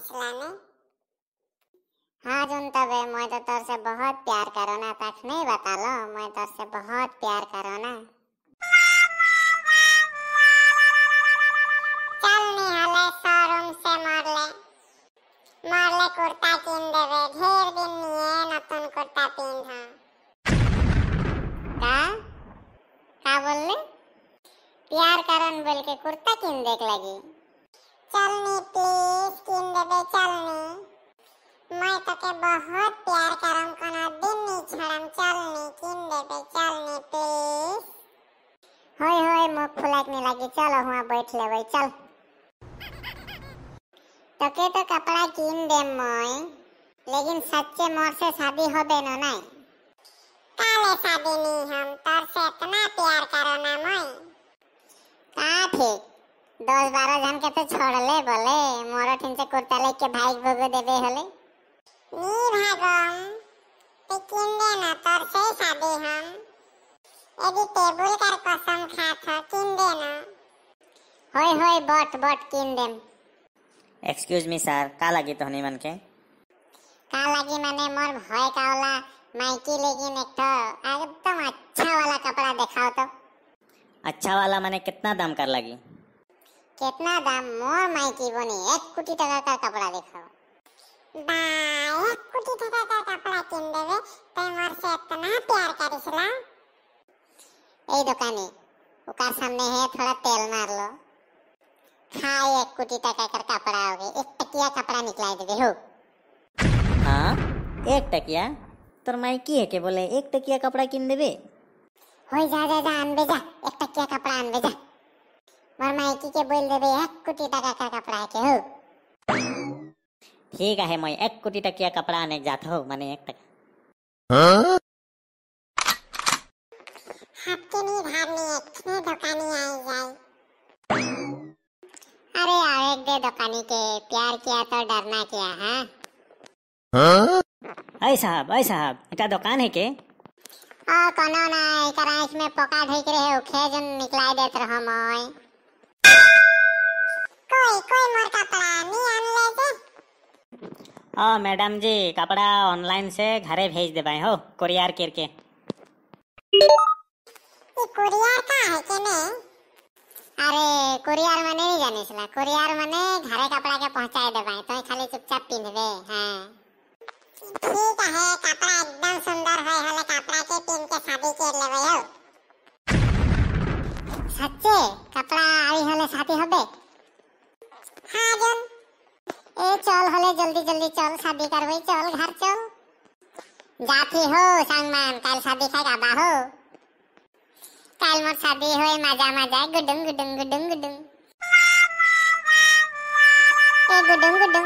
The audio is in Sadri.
करिसला ने। हाँ जुन तबे मैं तो तोर से बहुत प्यार करो ना, तक नहीं बता लो मैं तोर से बहुत प्यार करो ना। चल निहले शोरूम से मोरले मोरले कुर्ता किन देवे, ढेर दिन निये नतुन कुर्ता पिंध। का का बोलले? प्यार करन बोल के कुर्ता किन देख लगी? चल नी प्लीज किन देवे चल नी, मैं तोके बहुत प्यार करम कोनो दिन नी छोड़म, चल नी किन देवे चल नी प्लीज। होय होय मुख फुलाक नी लगी, चलो हुआ बैठ लेबै चल। तोके तो कपड़ा किन दे मोय, लेकिन सच्चे मोर से शादी होबे न नहीं। काले शादी नी हम, तोर से इतना प्यार करो ना मोय। का ठीक 10-12 जन के तो छोड़ ले बोले, मोरो ठिन से कुर्ता लेके भाई भोगो देबे होले। नी भागम ते किन दे ना, तोर से ही शादी हम, यदि टेबुल कर कसम खात हो किन दे ना। होय होय बट बट किन देम। एक्सक्यूज मी सर, का लगी तोहनी मन के? का लगी माने मोर भय का वाला माइकी, लेकिन एक तो एकदम अच्छा वाला कपड़ा दिखाओ तो। अच्छा वाला माने कितना दाम कर लगी? कितना दाम? मोर माइकी बनी 1 कोटी टका का कपड़ा दिखाओ। बा 1 कोटी टका का कपड़ा किन देवे ते मोर से इतना प्यार करिसला। ए दुकानी उकार सामने है थोड़ा तेल मार लो, खाए 1 कोटी टका कर कपड़ा हो गए, 1 टकिया कपड़ा निकला देवे हो। हाँ 1 टकिया? तोर माइकी है के बोले 1 टकिया कपड़ा किन देवे? होय जा जा जा आनबे जा, 1 टकिया कपड़ा आनबे जा, मोर माइकी के बोल देवे 1 कोटी टका का कपड़ा के हो। ठीक है मैं 1 कोटी टकिया कपड़ा आने जात हो, माने 1 टका। हाँ? हफ्ते नी धारनी एक दुकानी आई जाए। अरे आवेक दे दुकानी के, प्यार किया तो डरना क्या। हाँ हाँ? ऐ साहब ऐ साहब, इका दुकान है के? ओ कोनो ना, एकर आँख में पोका ढक रहे उखे जन निकलाई देत रह मोय। कोई कोई मोर कपड़ा नी आन ले जे। ओ मैडम जी कपड़ा ऑनलाइन से घरे भेज देबै हो कुरियर करके। ई कुरियर का है के ने? अरे कुरियर माने नहीं जानिसला, कुरियर माने घरे कपड़ा के पहुंचाए देबै, तो खाली चुपचाप पिंधबे। हां ठीक है, कपड़ा एकदम सुंदर होय होले, कपड़ा के पिन के शादी कर लेबै हो। सच्चे कपड़ा आई होले शादी होबे? हां जुन। ए चल होले जल्दी जल्दी चल, शादी करबै चल घर चल। जाती हो संगमान काल शादी खाए आबा हो, काल मोर शादी होए मजा मजा गुडुंग गुडुंग गुडुंग गुडुंग। ए गुडुंग गुडुंग।